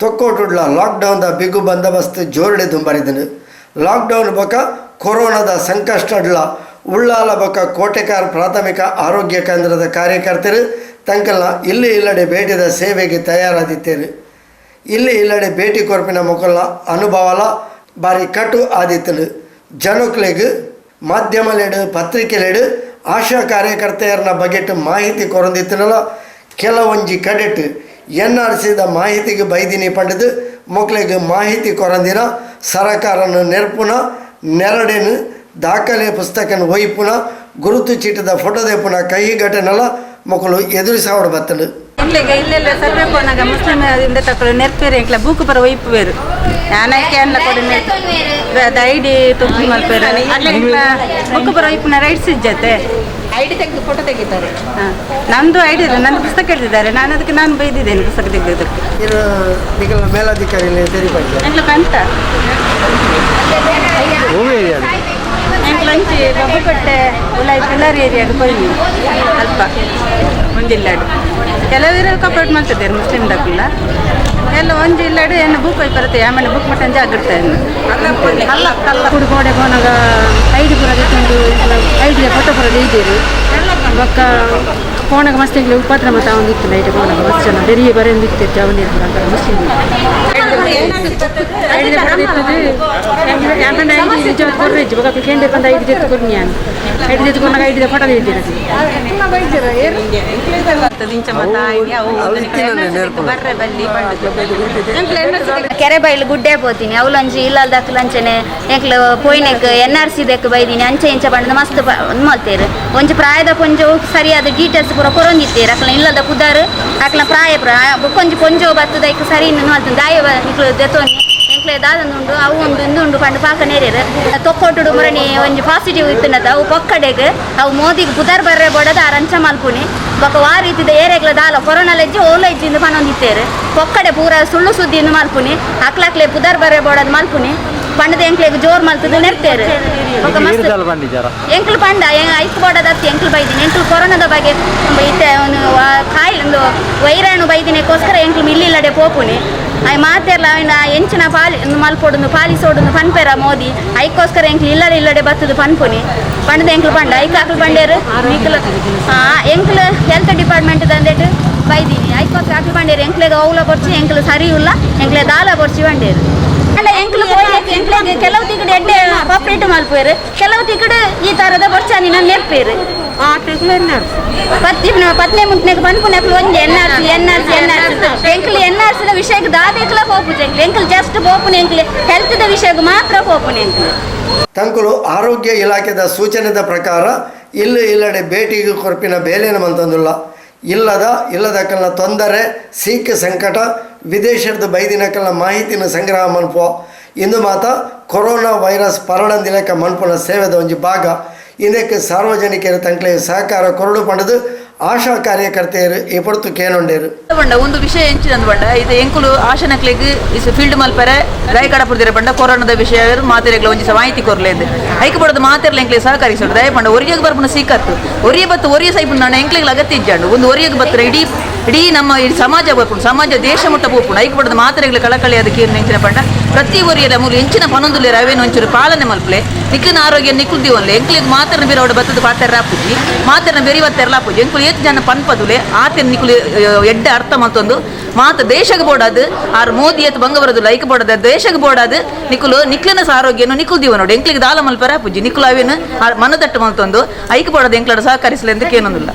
ತೊಕ್ಕೋಟುಡ್ಲ ಲಾಕ್ಡೌನ್ದ ಬಿಗು ಬಂದೋಬಸ್ತ್ ಜೋರುಡೆ ದುಂಬರಿದನು. ಲಾಕ್ಡೌನ್ ಬೊಕ ಕೊರೋನಾದ ಸಂಕಷ್ಟಡ್ಲ ಉಳ್ಳಾಲ ಬೊಕ ಕೋಟೆಕಾರ್ ಪ್ರಾಥಮಿಕ ಆರೋಗ್ಯ ಕೇಂದ್ರದ ಕಾರ್ಯಕರ್ತರು ತಂಕಲ್ನ ಇಲ್ಲಿ ಇಲ್ಲಡೆ ಭೇಟಿದ ಸೇವೆಗೆ ತಯಾರಾದಿತ್ತೇರು. ಇಲ್ಲಿ ಇಲ್ಲಡೆ ಭೇಟಿ ಕೊರ್ಪಿನ ಮೊಕಲ್ನ ಅನುಭವಲ ಬಾರಿ ಕಟು ಆದಿತ್ತನು. ಜನಕ್ಲೆಗ್ ಮಾಧ್ಯಮಲೆಡು ಪತ್ರಿಕೆಲೆಡು ಆಶಾ ಕಾರ್ಯಕರ್ತೆಯರನ ಬಗೆಟ್ ಮಾಹಿತಿ ಕೊರೊಂದಿತ್ತನಲ, ಕೆಲವೊಂಜಿ ಕಡೆಟ್ ಎನ್ ಆರ್ ಸಿದ ಮಾಹಿತಿಗೆ ಬೈದಿನಿ ಪಂಡದು ಮೊಕ್ಲೆಗ್ ಮಾಹಿತಿ ಕೊರಂದಿನ, ಸರಕಾರನ ನೆರ್ಪುನ ನೆರಡೆನು, ದಾಖಲೆ ಪುಸ್ತಕನ ಒಯ್ಪುನ, ಗುರುತು ಚೀಟದ ಫೋಟೋ ದೇಪುನ ಕಹಿ ಘಟನೆಲ ಮೊಕಲು ಎದುರಿಸಾವಡು ಬತ್ತನು. ಎಂಕ್ಲೆಗೆ ಇಲ್ಲೆಲ್ಲ ಸರ್ವೆ ಪೋನಾಗ ಮುಸ್ಲಿಂ ಇಂದ ತಕ್ಕಳು ನೆರ್ಪೇರು, ಎಂಕ್ಲ ಬೂಕು ಪರ ಒಯ್ಪುವೇರು. ಯಾನಕ್ಕೆ ಅನ್ನ ಕೊಡು, ಐಡಿ ತುಪ್ಪು ಮಲ್ಪೇರು. ಅಲ್ಲ, ಎಂಕ್ಲ ಬುಕ್ ಪರ ಒಯ್ಪುನ ರೈಟ್ಸ್ ಇಜ್ಜತೆ. ಐಡಿ ತೆಗೆದು ಫೋಟೋ ತೆಗಿತಾರೆ. ಹಾಂ, ನಮ್ಮದು ಐಡಿ ಇಲ್ಲ. ನನ್ನ ಪುಸ್ತಕ ಹೇಳ್ತಿದ್ದಾರೆ. ನಾನು ಅದಕ್ಕೆ ನಾನು ಬೈದಿದ್ದೇನೆ ಪುಸ್ತಕ ತೆಗೆದಕ್ಕೆ. ಇದು ನಿಗಲ ಮೇಲಾಧಿಕಾರಿ ತೆರಿಪಂಚ. ಎಂಕ್ಲ ಪಂತ ಎಂಕ್ಲ ಅಂಚಿ ಬಬ್ಬುಕಟ್ಟೆ ಉಲಾಯಿ ಪಿಲ್ಲರ್ ಏರಿಯಾಗ ಪೋಯಿನಿ. ಅಲ್ಪ ಒಂಜಿಲ್ಲಾಡು ಕೆಲವರು ಕಪೋರ್ಟ್ ಮಾಡ್ತಿದ್ದಾರೆ ಮುಸ್ಲಿಂ ದಕ್ಕಲ್ಲ ಎಲ್ಲ. ಒಂಜಿ ಇಲ್ಲಾಡು ಏನು ಬುಕ್ ಬರುತ್ತೆ, ಆಮೇಲೆ ಬುಕ್ ಮಟ್ಟ ಜಾಗ್ರತೆ. ಕುಡು ಗೋಡೆ ಪೋನಾಗ ಐಡಿ ಪೂರ ದೆತ್ತೊಂದು, ಐಡಿಯ ಫೋಟೋ ಪೂರ ದೀದೆರ್. ಬೊಕ್ಕ ಪೋನಾಗ ಮಸ್ತ್ ಎಂಕ್ಲೆ ಉಪದ್ರ ಮತ ಆವೊಂದಿತ್ತು. ನೈಟ್ ಪೋನಾಗ ಮಸ್ತ್ ಜನ ಬೆರಿಯೆ ಬರೆಯೊಂದಿತ್ತೆರ್ ಜವನಿಯೆರ್ ಪೂರ ಅಂಕಲ. ಮುಸ್ಲಿಂ ಐಡಿದ ಫೋಟೋ ದೆತ್ತುದು ಯಾಕಂದ್ರೆ ಐಡಿ ನಿಜವಾದ್ ಕೊರ್ರೆ ಇಜ್ಜಿ. ಬೊಕ್ಕ ಅಕುಲು ಕೇಂದ್ರ ಪಂದ್ ಐಡಿ ದೆತ್ತು ಕೊರ್ನಿ. ಯಾನ್ ಐಡಿ ದೆತ್ತು ಕೊರ್ನಾಗ ಐಡಿದ ಫೋಟೋ ದೀತೆರ್. ಇಂಚ ಮತ ಆಯ್ನಿ ಅವು ಬರ್ರೆ ಬಲ್ಲಿ ಪಂಡುದು. ಕೆರೆ ಬೈಲು ಗುಡ್ಡೆ ಪೋತೀನಿ. ಅವ್ಲಂಜಿ ಇಲ್ಲಲ್ದಕ್ಲು ಅಂಚನೆ ಎಂಕ್ಲು ಪೋಯಿನೆಕ್ N R C ದೆಕ್ ಬೈದಿನಿ, ಅಂಚೆ ಇಂಚ ಪಂಡದ ಮಸ್ತ್ ಮಲ್ತೇರು. ಒಂಜಿ ಪ್ರಾಯದ ಪೊಂಜೋ ಸರಿಯಾದ ಡೀಟೇಲ್ಸ್ ಪೂರ ಕೊರೊಂದಿತ್ತೇರು. ಅಕ್ಲ ಇಲ್ಲದ ಪುದಾರ್, ಅಕ್ಲ ಪ್ರಾಯ ಪ್ರಾಯ ಬೊಕ್ಕೊಂಜಿ ಪೊಂಜೋ ಬತ್ತದ ಐಕ್ ಸರಿ ಮಲ್ತು ದಾಯ ನಿಕ್ಲು ದೆತೊನಿ, ಎಂಕ್ಲೆ ದಾದಂದುಂಡು, ಅವು ಉಂಡು, ಇಂದು ಉಂಡು ಪಂಡ ಪಾಕ ನೇರೇರು. ತೊಕ್ಕೊಟ್ಟುಡು ಮುರಣಿ ಒಂಜಿ ಪಾಸಿಟಿವ್ ಇತ್ತಿನದ ಅವು ಪೊಕ್ಕಡೆಗ್ ಅವು ಮೋದಿಗೆ ಪುದರ್ ಬರ್ರೆ ಬೋಡದ ಆ ರಂಚ ಮಲ್ಪುನಿ. ಬೊಕ ವಾ ರೀತಿದ ಏರೆಗ್ಲ ದಾಲ ಕೊರೋನಾ ಲಜ್ಜಿ ಓಲ ಇಜ್ಜಿಂದು ಪನೊಂದಿತ್ತೇರು. ಪೊಕ್ಕಡೆ ಪೂರ ಸುಳ್ಳು ಸುದ್ದಿಯಿಂದ ಮಲ್ಪುನಿ, ಅಕ್ಲಕ್ಲೆ ಪುದರ್ ಬರ್ರೆ ಬೋಡದ್ ಮಲ್ಪುನಿ ಪಂಡದ ಎಂಕ್ಲೆಗ್ ಜೋರ್ ಮಲ್ತದ ನೆರ್ತೇರು. ಬೊಕ ಮಸ್ತ್ ಎಂಕ್ಲು ಪಂಡ ಐಕ್ ಬೋಡದ ಅತ್ತಿ ಎಂಕ್ಲು ಬೈದಿನಿ. ಎಂಕ್ಲು ಕೊರೋನಾದ ಬಗ್ಗೆ ಇತ್ತೆ ಒಂದು ಕಾಯಿಲೆ ಒಂದು ವೈರಾಣು ಬೈದಿನಕ್ಕೋಸ್ಕರ ಎಂಕ್ಲು ಮಿಲ್ಲಿಲ್ಲಡೆ ಪೋಪುನಿ. ಆಯ್ ಮಾತೆರ್ಲ ಅವಿನ ಎಂಚಿನ ಪಾಲಿ ಒಂದು ಮಲ್ಪೊಡುಂದು ಪಾಲಿಸೋಡುಂದು ಪನ್ಪೆರ ಮೋದಿ, ಐಕ್ಕೋಸ್ಕರ ಎಂಕ್ಲು ಇಲ್ಲಡೆ ಇಲ್ಲಡೆ ಬತ್ತದು ಪನ್ಪುನಿ ಪಂಡದ ಎಂಕ್ಲು ಪಂಡ. ಐಕ್ ಅಕ್ಲು ಪಂಡೇರು ನಿಕ್ಲು ಎಂಕ್ಲು ಹೆಲ್ತ್ ಡಿಪಾರ್ಟ್ಮೆಂಟ್ ದಂದೇಟು ಬೈದಿನಿ. ಐಕ್ಕೋಸ್ಕರ ಅಕ್ಲು ಪಂಡೇರು ಎಂಕ್ಲೆಗ್ ಅವ್ಲ ಬೊರ್ಚಿ, ಎಂಕ್ಲು ಸರಿ ಇಲ್ಲ, ಎಂಕ್ಲೆ ದಾಲ ಬೊರ್ಚಿ ಪಂಡೇರು. ಅಲ್ಲ, ಎಂಕ್ಲು ಪೋಯ್ಲೆಕ್ ಎಂಕ್ಲೆಗ್ ಕೆಲವು ತಿಗಡು ಎಡ್ಡೆ ಕೋಪರೇಟ್ ಮಲ್ಪುವೆರು, ಕೆಲವು ತಿಗಡು ಈ ತರದ ಬೊರ್ಚಾನಿ ನಾನು ನೆರ್ಪೇರು. ಪತ್ನಿ ಪತ್ನಿ ಮುಂಟ್ನೆಗ್ ಪನ್ಪುನಕ್ಲು ಒಂಜಿ N R C, N R C, N R C. ಎಂಕ್ಲು N R ಸಿದ ವಿಷಯಕ್ಕೆ ದಾದೆಕ್ಲ ಪೋಪುಜ ಎಂಕ್ಲು. ಎಂಕ್ಲು ಜಸ್ಟ್ ಪೋಪುನಿ, ಎಂಕ್ಲು ಹೆಲ್ತ್ದ ವಿಷಯಕ್ಕೆ ಮಾತ್ರ ಪೋಪುನಿ ಎಂಕ್ಲು. ತಂಕುಲು ಆರೋಗ್ಯ ಇಲಾಖೆದ ಸೂಚನೆದ ಪ್ರಕಾರ ಇಲ್ಲಿ ಇಲ್ಲಡೆ ಭೇಟಿಗೆ ಕೊರ್ಪಿನ ಬೇಲೆನ ಮಂತಂದುಲ್ಲ. ಇಲ್ಲದ ಇಲ್ಲದಕ್ಕಲ್ನ ತೊಂದರೆ, ಸೀಕ್ ಸಂಕಟ, ವಿದೇಶದ ಬೈದಿನಕಲ್ನ ಮಾಹಿತಿನ ಸಂಗ್ರಹ ಮನ್ಪುವ ಇಂದು ಮಾತ ಕೊರೋನಾ ವೈರಸ್ ಪರಡಂದಿಲೆಕ್ಕ ಮನ್ಪುನ ಸೇವೆದ ಒಂಜಿ ಭಾಗ. ಇದಕ್ಕೆ ಸಾರ್ವಜನಿಕರ ತಂಕ್ಲೆ ಸಹಕಾರ ಕೊರಡು ಪಂಡದು ಆಶಾ ಕಾರ್ಯಕರ್ತೆಯರು ಈ ಪೊರ್ತು ಕೇನೊಂಡೇರು. ಪಂಡ ಒಂದು ವಿಷಯ ಎಂಚಿನಂದು ಪಂಡ, ಇದು ಎಂಕುಲು ಆಶನಕ್ಲೆಗ್ is field ಮಲ್ಪರೆ ದಾಯ ಕಡಪುರ್ದಿರ ಪಂಡ, ಕೊರೋನಾದ ವಿಷಯ ಮಾತೆರೆಗ್ಲ ಒಂಜಿ ಮಾಹಿತಿ ಕೊರ್ಲೇಂದು. ಐಕ್ ಬಡದು ಮಾತೆರ್ಲ ಎಂಕ್ಲೆ ಸಹಕರಿಸೋಡು. ದಯ ಪಂಡ ಒರಿಯಗ್ ಬರ್ಪುನ ಸೀಕತ್ತು, ಒರಿಯ ಬತ್ತು ಒರಿಯ ಸೈಪುನ ಎಂಕ್ಲೆಗ್ ಅಗತ್ಯ ಇಜ್ಜಾಂಡು. ಒಂದು ಒರಿಯಗ್ ಬತ್ತರ ಇಡೀ ಇಡೀ ನಮ್ಮ ಇಡೀ ಸಮಾಜ ಬರ್ಪುಂಡು, ಸಮಾಜ ದೇಶ ಮುಟ್ಟ ಪೋಪುಂಡು. ಐಕ್ ಬಡದು ಮಾತೆರೆಗ್ಲ ಕಳಕಳಿ. ಅದಕ್ಕೆ ಏನು ಎಂಚಿನ ಪಂಡ, ಪ್ರತಿ ಒರಿಯಲ ಮೂಲು ಎಂಚಿನ ಪನೊಂದುಲ್ಲೆರ್ ಅವೇನು ಒಂಚೂರು ಪಾಲನೆ ಮಲ್ಪಲೆ. ನಿಕ್ಲಿನ ಆರೋಗ್ಯ ನಿಕ್ಕುಲ್ ದಿವನ್ಲೆ. ಎಂಕ್ಲೆಗ್ ಮಾತೆರ್ನ ಬೇರೆ ಅವಡ ಬತ್ತದ ಪಾತೆರ ಆಪುಜಿ, ಮಾತೆರ್ನ ಬೇರೆ ಬತ್ತೆರ್ಲ ಆಪುಜಿ. ಎಂಕುಲು ಏತ್ ಜನ ಪನ್ಪದುಲೆ ಆತೆನ್ ನಿಕುಲು ಎಡ್ಡೆ ಅರ್ಥ ಮಲ್ತೊಂದು ಮಾತ ದೇಶಗ್ ಬೋಡಾದು. ಆರ್ ಮೋದಿ ಏತ್ ಬಂಗ ಬರೋದು ಲೈಕ್ ಬೋಡದ ದೇಶಗ್ ಬೋಡಾದು. ನಿಕುಲು ನಿಕ್ಲಿನ ಆರೋಗ್ಯನು ನಿಕುಲ್ ದಿವ ನೋಡಿ. ಎಂಕ್ಲಿಗೆ ದಾಲ ಮಲ್ಪರ ಆಪುಜಿ. ನಿಕುಲು ಅವೇನು ಮನದಟ್ಟು ಮಲ್ತೊಂದು ಐಕ್ ಬೋಡದು ಎಂಕ್ಲಡ ಸಹಕರಿಸಲಿ ಅಂತ ಕೇನೊಂದಿಲ್ಲ.